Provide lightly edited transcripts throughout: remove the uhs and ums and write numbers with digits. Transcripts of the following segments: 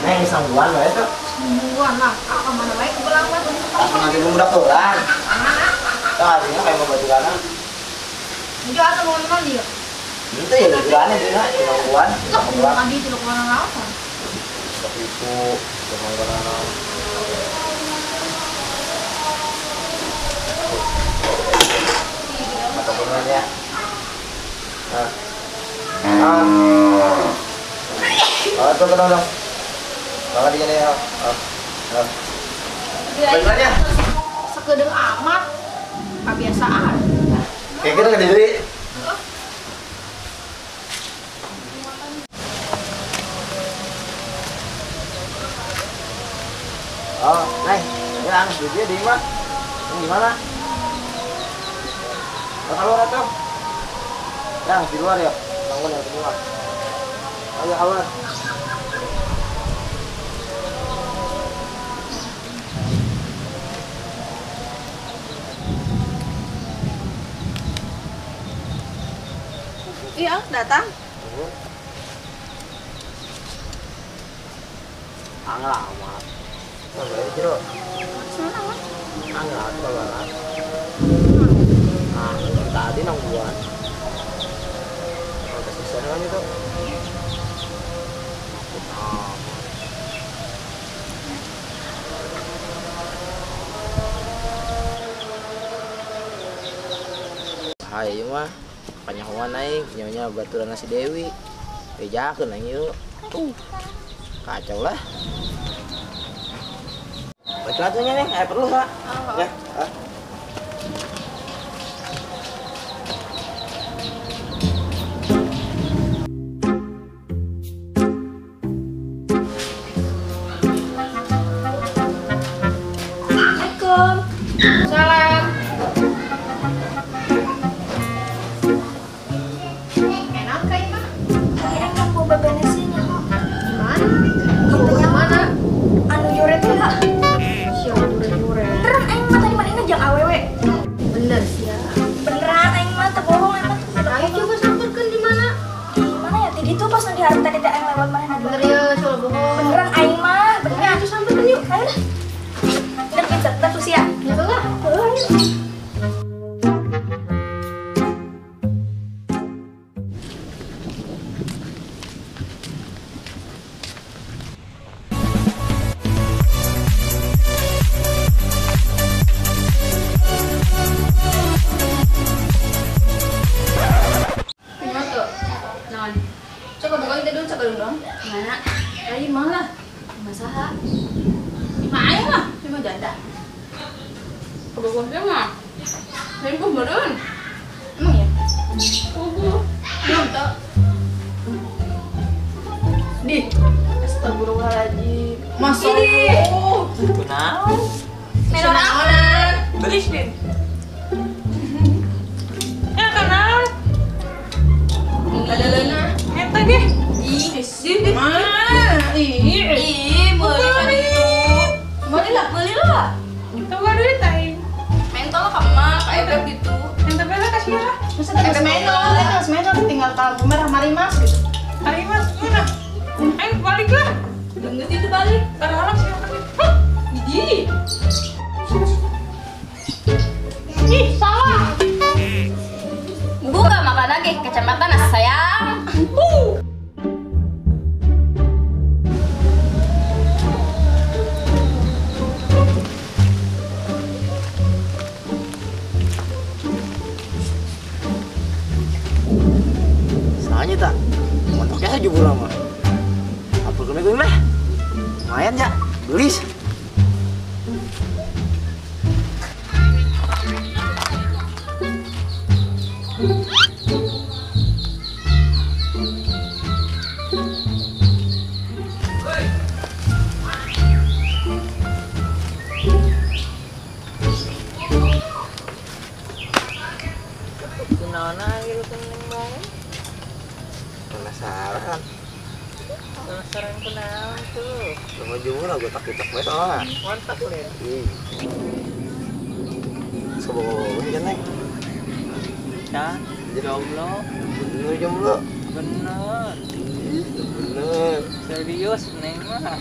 Neng sangguan wae tuh. Sangguan lah, ah mana bae kebelang mah. Langsung nanti budak tulang. Tah artinya kayak mau batu kana. Ieu atuh mau naon ieu? Itu ya baturannya dina sangguan. Lah tadi itu kemana naon? Itu kemana naon. Atau benernya. Nah. Ah. Ah, tuh dong. Banget dia nih, oh. Oh. Benernya? Sekedeng amat, kebiasaan. Kayak gitu nggak dibeli. Oh, Neng, ya, dia di mana? Di mana? Keluar atau? Yang di luar ya, bangun yang di luar. Ayo keluar. Iya, datang. Angel amat. Mana jero? Sana mah. Angel amat. Ah, tadi nungguan. Ada sisa kan itu. Hai mah. Panyahoan aing nyonya baturan si Dewi. Bejakeun aing ieu. Kacau lah. Baca atuh nya Neng, aya perlu ha. Ya. Assalamualaikum. Salam. Tadi teh aing lewat mana? Bener ya, coba bohong. Beneran aing mah, beneran. Ayo sampeurkeun yuk. Ayo lah. Bener pinter, terus ya. Ya lah. Ayo. Coba buka kita dulu, coba dulu dong. Mana? Ayo mah lah. Masalah. Lima ayo lah, lima janda. Bagusnya mah. Selingkuh beren. Emang ya? Kubu. Belum tau. Di. Astagfirullahaladzim. Masuk. Kunaon? Kunaonan. Belis deh. Ya kunaon? Ada lena. Eta ge. Ih, mana? Ih, meuli kan itu. Meuli lah, meuli lah. Coba duit aing. Mentol ka emak, ka Ebeb gitu. Ente bela kasih lah. Masa Ebeb mentol, itu mentol tinggal ke lampu merah marimas gitu. Marimas mana? Aing balik lah. Geus itu balik. Taruh sih kan. Hah? Biji. Ih, salah. Buka makan lagi kacamata nas sayang. Salahnya tak, montoknya aja lama. Apa gue lah? Lumayan ya, belis. Kunaon gitu neng mau. Penasaran. Penasaran kunaon tuh? Sama jomblo lah gotak-gotak bae soalnya. Mantap leh. Ih. Sobo kan Neng? Nah, jomblo. Bener jomblo. Bener. Bener. Serius Neng mah.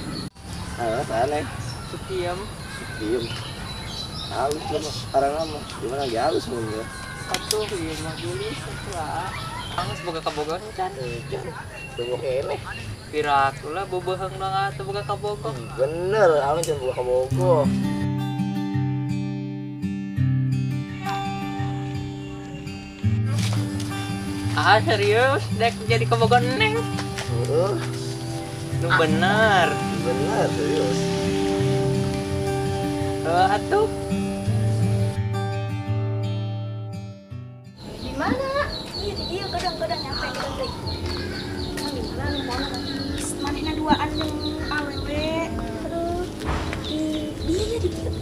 Ah, salah Neng. Sukiem. Sukiem. Halus lah sekarang lama. Gimana lagi halus mun ya? Atuh ieu mah geulis atuh ah. Anggeus boga kabogoh can. Can. Boga keneh. Piraku lah boboheung dong atuh boga kabogoh. Bener, alus can boga kabogoh. Ah serius, dek jadi kabogoh Neng. Heeh. Lu bener. Bener serius. Atuh. Di mana? Iya di dia kadang-kadang nyampe kadang teh. Di mana nu mana? Manehna duaan jeung awewe. Aduh. Di dia di dieu.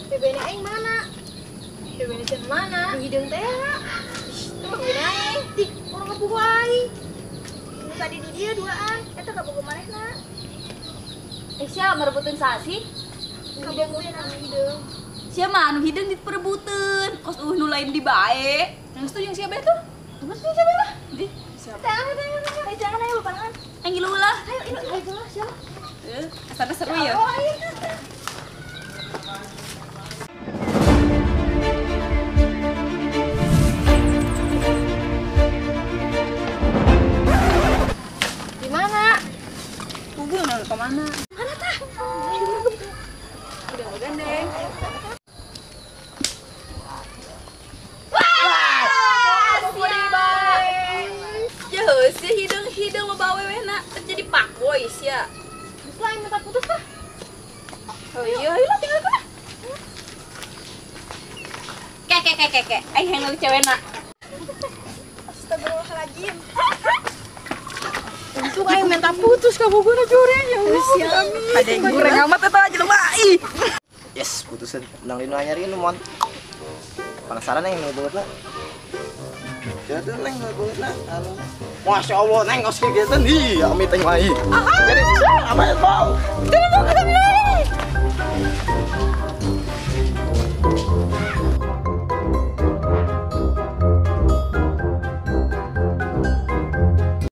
Bebene aing mana? Bebene cenah mana? Di hideung teh. Ih, teu bebene aing. Di urang kabogoh aing. Nu tadi di dia duaan, eta kabogoh manehna. Eh sia merebutin saha sih? Hideung we anu hideung. Sia mah anu hideung diperebuteun, kos eueuh nu lain di bae. Geus tuh jeung sia bae tuh. Geus tuh sia bae lah. Di. Siapa? Tangan, tangan, tangan. Ayo jangan ayo barengan. Aing ngilu lah. Ayo, ayo, ayo lah, siapa? Asana seru ya. Oh, ayo. Di mana? Kubu udah ke mana? Mana tah? Udah mau gandeng. Wah, siap. Ya heuh hideung-hideung loba awewena terjadi pakboy sia. Geus lah minta putus lah. Oh iya, lah tinggal kana. Ke ke ke ke ke, aing hayang nuli cewena. Astagfirullahaladzim. Untung aing minta putus ka bogona jureng ya Allah. Ada yang goreng amat eta jelema ih. Yes, putusin. Menang dino anyar ieu mon. Penasaran neng banget lah. Jadi neng banget lah. Halo. Masya Allah neng kos kegiatan ih, amit aing mah ih. Jadi